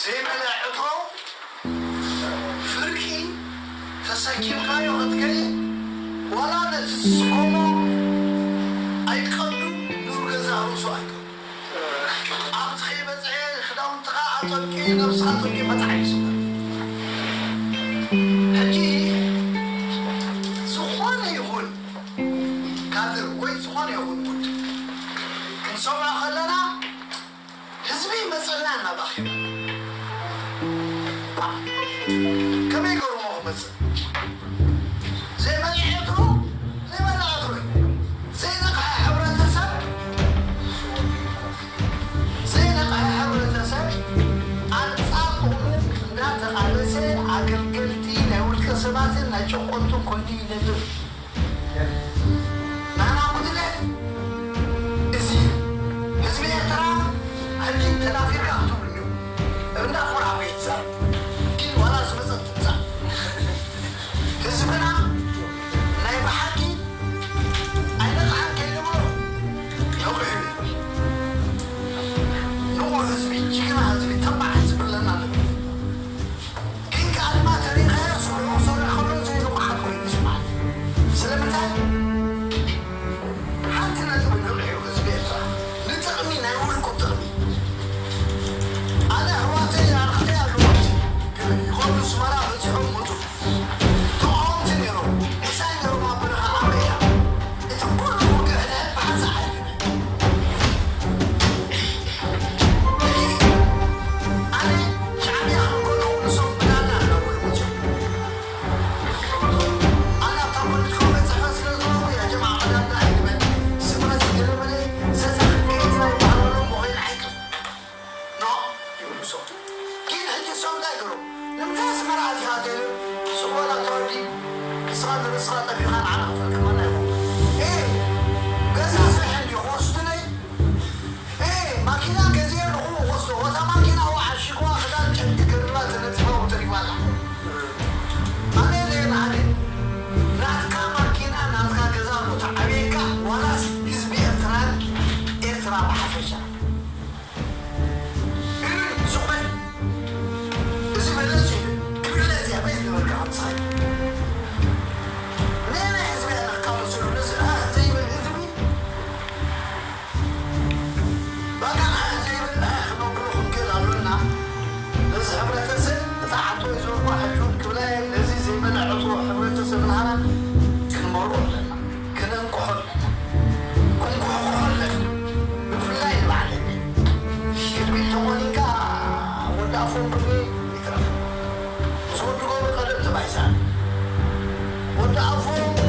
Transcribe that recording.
ዘይመልአ ዕትሮ ፍርቂ ተሰኪምካዮ ክትከይድ ዋላ ነቲ ትስከሞ ኣይቀዱ ኑር ገዛእ ርእሱ ኣይቀዱ ኣብቲ ከይበፅሐ ክዳውንትኻ ኣጠልቂ ነብስኻ ጠልቂ መፅሓ ይስበር ሕጂ ዝኾነ ይኹን ካድር ወይ ዝኾነ ይኹን ጉድ ክንሰምዖ ከለና ህዝቢ መፀና እናባኺና ከመይ ገርሞ ክመፅእ ዘይመልአ ዕትሮ ዘይመልአ ዕትሮ እዩ ዘይነቕሐ ሕብረተሰብ ዘይነቕሐ ሕብረተሰብ ኣንፃር ጥቕሙ እንዳተቓለሰ ኣገልገልቲ ናይ ውልቀ ሰባትን ናይ ጨቆንትን ኮይኑ ይነብር ናና ጉድለት እዚ ህዝቢ ኤርትራ ሕጂ ተናፊርካ ክትብሉ እንዲሁ እንዳ ኮራኩ ይትዛር ግን ዋላ ዝመፀት ትምፃእ ህዝብና ናይ ብሓቂ ኣይነቕሓን ከይንብሎ ነቑሑ ይብል ንቑሕ ህዝቢ ጅግና ህዝቢ ተባዕ ህዝቢ ኣለና ንብል ግን ከዓ ድማ ተሪኻዮ ስርሑ ክሰርሕ ከሎ ዘይንቑሓት ኮይኑ ይስማዓኒ ስለምንታይ ሓንቲ ነጥቢ ንቕሕ እዩ ህዝቢ ኤርትራ ንጥቕሚ ናይ ውልቁ ጥቕሚ ኣነ ኣሕዋተይ ኣርክተይ ኣለዉ ይኸዱ ስመራ በፂሖም ሞቱ ተቃወምቲ ነይሮም ምሳይ ነይሮም ኣብ በረኻ ኣበያ እቲ ኩሉ ውግእ ሕድሕድ ብሓንሳ ሓሊፍና ኣነ ሻዕብያ ከም ከለዉ ንሶም ብናና እናበሉ ሞቱ ኣነ ኣብታ ፖለቲካዊ በፅሐ ስለ ዝነበሩ ያ ጀማዓ ቀዳምና ኣይግበል ስምረት ዝገለመለ ዘዛ ከይትና ይበሃለሎም ብኮይን ኣይቅር ኖ ይብሉ ሶም ግን ሕጂ ሶም እንታይ ገሩ ንምንታይ ኣስመራ ኣቲኻ ገይሩ ስቆላ ተወዲ ንስኻ ንርእስኻ ጠፊኻ ንዓና ክፈልክመና ይኹ ገዛ ስርሕ እንዲ ክወስዱለይ ማኪና ገዚአ ንኹ ወስዶ ወታ ማኪና ዋ ዓሺግዋ ክዳን ጨርቂ ገርባ ተነፂፋ ተሪፋ ኣላ ኣነ ዘየናሃደ ናትካ ማኪና ናትካ ገዛ ቦታ ዓብየካ ዋላስ ህዝቢ ኤርትራን ኤርትራ ብሓፈሻ እሉኒ ሱቕ በል እዚ በለስ እዩ ክብለት እያ በይ ዝበልካ ከምስኸ ነና ህዝቢ ኣለካ መስሉ ነዚ ዘይብል ህዝቢ በቃ ዘይብል ክነብሩ ክንክእል ኣሎና ነዚ ሕብረተሰብ እታ ዓንቶ ይዞርኳ ሕጁን ክብላ ነዚ ዘይመልዐቱ ሕብረተሰብ ንሃና ክንመርኦ ኣለና ክነንቅሖ ኣለና ክንኩሕኩሖ ኣለና ብፍላይ ንባዕለነ ክድቢል ተኾኒንካ ወዲ ኣፎም ብርጌ ይትረፍ ምስ ወዲ ገብሩ ቀደም ተባይሳ ወዲ ኣፎም